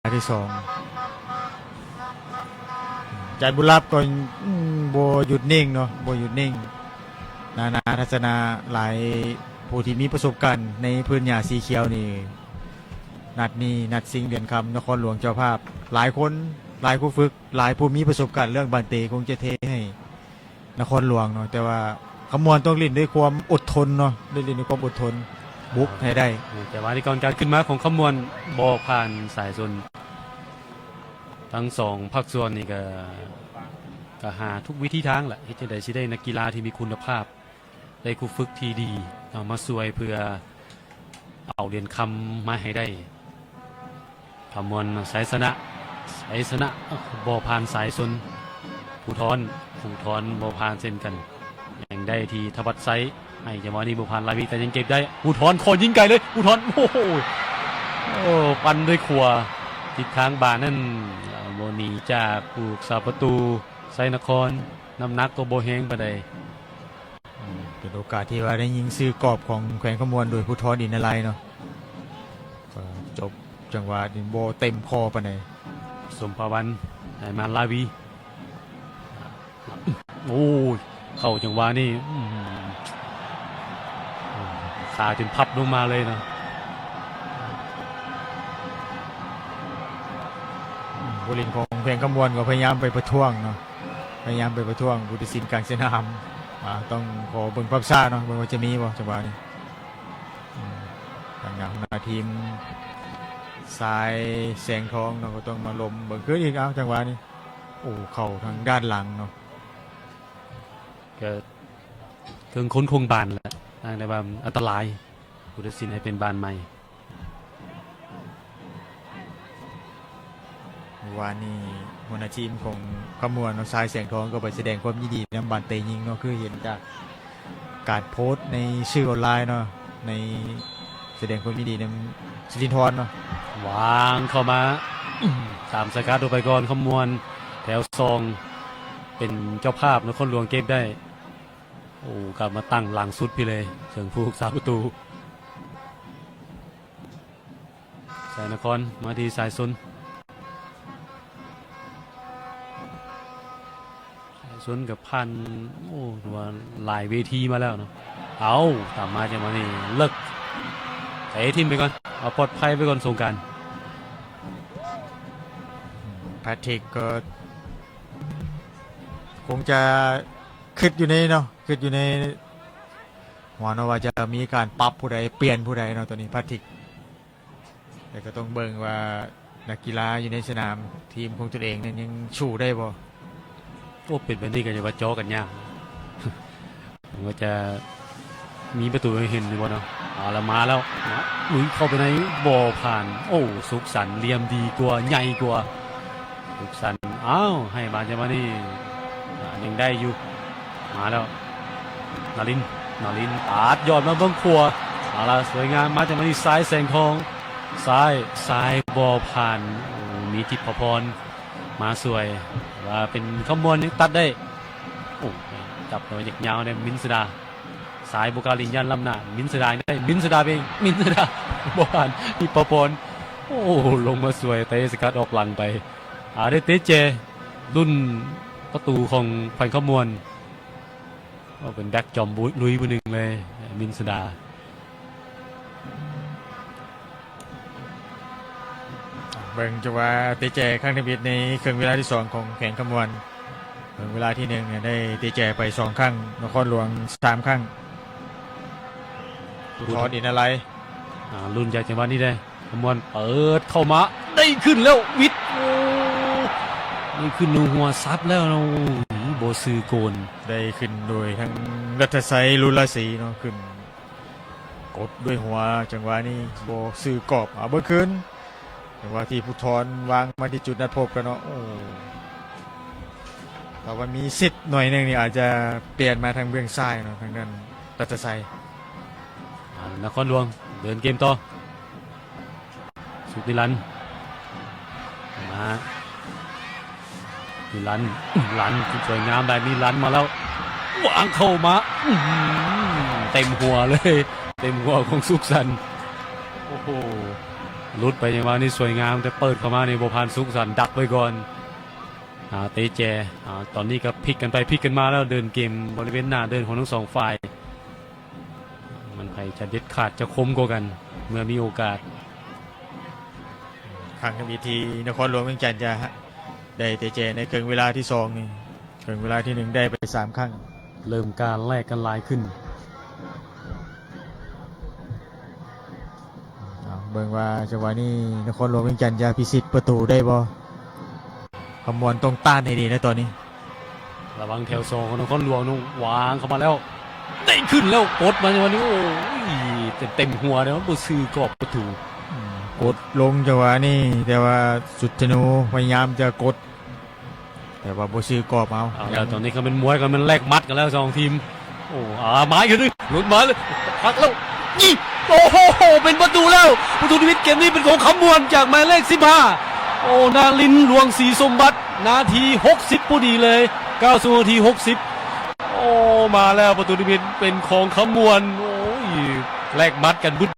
ທີ່ສອງ ຈານບຸນລັບກໍ ອືມ ບໍ່ຢຸດນິ່ງເນາະ ບໍ່ຢຸດນິ່ງ. ນານາທັດສະນະ ຫຼາຍຜູ້ທີ່ມີປະສົບການໃນພື້ນຫຍ້າສີຂຽວນີ້ ນັດນີ້ນັດຊິງເດືອນຄຳ ນະຄອນຫຼວງເຈົ້າພາບ ຫຼາຍຄົນ ຫຼາຍຄູຝຶກ ຫຼາຍຜູ້ມີປະສົບການເລື່ອງບານເຕະ ຄົງຈະເທໃຫ້ ນະຄອນຫຼວງເນາະ ແຕ່ວ່າຄຳມ່ວນຕ້ອງຫຼິ້ນດ້ວຍຄວາມອົດທົນເນາະ ໄດ້ຫຼິ້ນດ້ວຍຄວາມອົດທົນ ບຸກໃຫ້ໄດ້. ແຕ່ວ່າໃນການ ການຂຶ້ນມາຂອງຄຳມ່ວນບໍ່ຜ່ານສາຍຊົນ ທັງສອງພາກສ່ວນນີ້ກະ ກະຫາທຸກວິທີທາງແຫຼະ ເຮັດຈັ່ງໃດຊິໄດ້ນັກກິລາທີ່ມີຄຸນນະພາບ ໄດ້ຄູຝຶກທີ່ດີເນາະ ມາຊ່ວຍເພື່ອ ເອົາຫຼຽນຄຳມາໃຫ້ໄດ້. ຄຳມ່ວນ ໄຊຊະນະ ໄຊຊະນະ ບໍ່ຜ່ານສາຍຊົນ ພູທອນ ພູທອນບໍ່ຜ່ານເຊັ່ນກັນ ຍັງໄດ້ທີ່ທະວັດໄຊ ໃຫ້ຈັງຫວະນີ້ບໍ່ຜ່ານ ລາວີ ແຕ່ຍັງເກັບໄດ້ ພູທອນຂໍຍິງໄກເລີຍ ພູທອນ ໂອ້ໂຫ ໂອ້ ປັ່ນດ້ວຍຂວາ ທິດທາງບານນັ້ນ ບໍ່ໜີຈາກຜູ້ຮັກສາປະຕູໄຊນະຄອນ ນ້ຳໜັກກໍບໍ່ແຮງປານໃດ. ເປັນໂອກາດທີ່ວ່າໄດ້ຍິງຊື່ກອບຂອງແຂວງຄຳມ່ວນໂດຍພູທອນ ອິນນາໄລເນາະ ກໍຈົບຈັງຫວະນີ້ບໍ່ເຕັມຂໍ້ປານໃດ. ສົມພາວັນ ໃຫ້ມາລາວີ ໂອ້ຍ ເຂົ້າຈັງຫວະນີ້ ອືມ ຂາຈົນພັບລົງມາເລີຍເນາະ. ຜູ້ຫຼິ້ນຂອງແຂວງຄຳມ່ວນກໍພະຍາຍາມໄປປະທ້ວງເນາະ ພະຍາຍາມໄປປະທ້ວງຜູ້ຕັດສິນກາງສະໜາມ. ອາ ຕ້ອງຂໍເບິ່ງພາບຊ້າເນາະ ເບິ່ງວ່າຈະມີບໍ່ຈັງຫວະນີ້. ອືມ ທາງໜ້າຫົວໜ້າທີມ ຊາຍແສງທອງເນາະ ກໍຕ້ອງມາລົມເບິ່ງຄືນອີກ. ເອົາ ຈັງຫວະນີ້ ໂອ້ ເຂົ້າທາງດ້ານຫຼັງເນາະ ກໍເຄິ່ງຄົນຄົງບານແຫຼະ ຕ່າງແຕ່ວ່າອັນຕະລາຍ ຜູ້ຕັດສິນໃຫ້ເປັນບານໃໝ່. ວານນີ້ຫົວໜ້າທີມຂອງຄຳມ່ວນເນາະ ຊາຍແສງທອງ ກໍໄປສະແດງຄວາມຍິນດີນຳບານເຕະຍິງເນາະ ຄືເຫັນຈາກການໂພສໃນສື່ອອນລາຍເນາະ ໃນ ສະແດງຄວາມຍິນດີນຳສິລິນທອນເນາະ ວາງເຂົ້າມາ ຕາມສະກັດອອກໄປກ່ອນ ຄຳມ່ວນແຖວສອງ ເປັນເຈົ້າພາບ ນະຄອນຫຼວງເກັບໄດ້. ໂອ້ ກັບມາຕັ້ງຫຼັງສຸດພີ້ເລີຍ ເຊິ່ງຜູ້ຮັກສາປະຕູ ສາຍນະຄອນມາທີ່ສາຍຊົນ ສາຍຊົນກໍຜ່ານ ໂອ້ ຖືວ່າຫຼາຍເວທີມາແລ້ວເນາະ. ເອົາ ຕາມມາຈັງຫວະນີ້ ເລິກ ເຕະຖິ້ມໄປກ່ອນ ເອົາປອດໄພໄປກ່ອນ ສົງການ. ແພັດທຣິກກໍຄົງຈະ ຄິດຢູ່ໃນເນາະ ຄິດຢູ່ໃນຫົວເນາະ ວ່າຈະມີການປັບຜູ້ໃດ ປ່ຽນຜູ້ໃດເນາະ ຕອນນີ້ ພາດທິກ. ແຕ່ກໍຕ້ອງເບິ່ງວ່ານັກກິລາຢູ່ໃນສະໜາມ ທີມຂອງຕົນເອງນັ້ນຍັງສູ້ໄດ້ບໍ່? ໂອ້ ເປັນແບບນີ້ກໍຈະວ່າເຈາະກັນຍາກ ວ່າຈະມີປະຕູໃຫ້ເຫັນຢູ່ບໍ່ເນາະ. ເອົາລະ ມາແລ້ວ ລຸຍເຂົ້າໄປໃນ ບໍ່ຜ່ານ. ໂອ້ ສຸກສັນ ຫຼ່ຽມດີກວ່າ ໃຫຍ່ກວ່າ. ສຸກສັນ ອ້າວ ໃຫ້ມາຈັງຫວະນີ້ ອາ ຍັງໄດ້ຢູ່ ມາແລ້ວ ນາລິນ ນາລິນ ປາດຍອດມາເບື້ອງຂວາ. ເອົາລະ ສວຍງາມ ມາຈັງຫວະນີ້ ຊາຍແສງທອງ ຊາຍ ຊາຍບໍ່ຜ່ານ. ໂອ້ ມີທິບພະພອນມາຊ່ວຍ ວ່າເປັນຄຳມ່ວນຍັງຕັດໄດ້. ໂອ້ ຈັບແຕ່ວ່າຢາກຍາວແດ່ ມິນສະດາ. ຊາຍບໍ່ກ້າຫຼິ້ນຢ້ານລ້ຳໜ້າ ມິນສະດາໄດ້ ມິນສະດາເອງ ມິນສະດາ ບໍ່ຜ່ານ ທິບພະພອນ. ໂອ້ ລົງມາຊ່ວຍເຕະສະກັດອອກຫຼັງໄປ. ອາ ໄດ້ເຕະແຈ ລຸ້ນປະຕູຂອງແຂວງຄຳມ່ວນ ກໍເປັນແບັກຈອມລຸຍຜູ້ໜຶ່ງເລີຍ ມິນສະດາ. ເບິ່ງຈັງຫວະເຕະແຈຄັ້ງທຳອິດໃນເຄິ່ງເວລາທີສອງຂອງແຂວງຄຳມ່ວນ. ເບິ່ງເວລາທີໜຶ່ງໄດ້ເຕະແຈໄປສອງຄັ້ງ ນະຄອນຫຼວງສາມຄັ້ງ. ພູທອນ ອິນນາໄລ ອາ ລຸ້ນຈາກຈັງຫວະນີ້ເດ້ ຄຳມ່ວນເປີດເຂົ້າມາ ໄດ້ຂຶ້ນແລ້ວ ວິດ ໂອ້ ໄດ້ຂຶ້ນໜູຫົວສັບແລ້ວ ໂອ້ ບໍ່ຊື່ໂກນ. ໄດ້ຂຶ້ນໂດຍທາງລັດຖະໄຊ ລຸນລາສີເນາະ ຂຶ້ນກົດດ້ວຍຫົວ ຈັງຫວະນີ້ບໍ່ຊື່ກອບ. ເອົາເບິ່ງຄືນ ຈັງຫວະທີ່ພູທອນວາງມາທີ່ຈຸດນັດພົບແລ້ວເນາະ. ໂອ້ ຖ້າວ່າມີສິດໜ້ອຍໜຶ່ງນີ້ ອາດຈະປ່ຽນມາທາງເບື້ອງຊ້າຍເນາະ ທາງດ້ານລັດຖະໄຊ. ອາ ນະຄອນຫຼວງເດີນເກມຕໍ່ ສຸກນິລັນ ມາ ນິລັນ ລັນ ສວຍງາມໄດ້ ນິລັນມາແລ້ວ ວາງເຂົ້າມາ ອື ເຕັມຫົວເລີຍ ເຕັມຫົວຂອງສຸກສັນ. ໂອ້ໂຫ ຫຼຸດໄປຈັງຫວະນີ້ສວຍງາມ ແຕ່ເປີດເຂົ້າມານີ້ບໍ່ຜ່ານສຸກສັນ ດັກໄວ້ກ່ອນ. ອາ ເຕະແຈ ອາ ຕອນນີ້ກໍພິກກັນໄປພິກກັນມາແລ້ວ ເດີນເກມບໍລິເວນໜ້າເດີນຂອງທັງສອງຝ່າຍ ມັນໃຜຈະເດັດຂາດຈະຄົມກວ່າກັນເມື່ອມີໂອກາດ. ຄັ້ງທຳອິດທີ່ນະຄອນຫຼວງວຽງຈັນຈະໄດ້ເຕະແຈໃນເຄິ່ງເວລາທີສອງນີ້ ເຄິ່ງເວລາທີໜຶ່ງໄດ້ໄປສາມຄັ້ງ ເລີ່ມການແລກກັນຫຼາຍຂຶ້ນ. ເອົາເບິ່ງວ່າຈັງຫວະນີ້ນະຄອນຫຼວງວຽງຈັນຈະພິຊິດປະຕູໄດ້ບໍ່? ຄຳມ່ວນຕ້ອງຕ້ານໃຫ້ດີນະຕອນນີ້. ລະວັງແຖວສອງຂອງນະຄອນຫຼວງນະ ວາງເຂົ້າມາແລ້ວ ໄດ້ຂຶ້ນແລ້ວກົດມາຈັງຫວະນີ້ ໂອ້ຍ ເຕັມຫົວເດ້ ບໍ່ຊື່ກອບປະຕູ. ອືມ ກົດລົງຈັງຫວະນີ້ ແຕ່ວ່າສຸດທະນູພະຍາຍາມຈະກົດ ແຕ່ວ່າບໍ່ຊື່ກອບເອົາ. ເອົາແລ້ວ ຕອນນີ້ກໍແມ່ນມວຍ ກໍແມ່ນແລກໝັດກັນແລ້ວສອງທີມ. ໂອ້ ອາ ມາອີກໜຶ່ງ ຫຼຸດມາເລີຍ ພັກແລ້ວຍິງ ໂອ້ໂຫ ເປັນປະຕູແລ້ວ. ປະຕູນິມິດເກມນີ້ເປັນຂອງຄຳມ່ວນຈາກໝາຍເລກສິບຫ້າ ໂອ້ ນາລິນ ຫຼວງສີສົມບັດ ນາທີຫົກສິບພໍດີເລີຍ ເຂົ້າສູ່ນາທີຫົກສິບ. ໂອ້ ມາແລ້ວ ປະຕູນິມິດເປັນຂອງຄຳມ່ວນ. ໂອ້ຍ ແລກໝັດກັນບຶດ.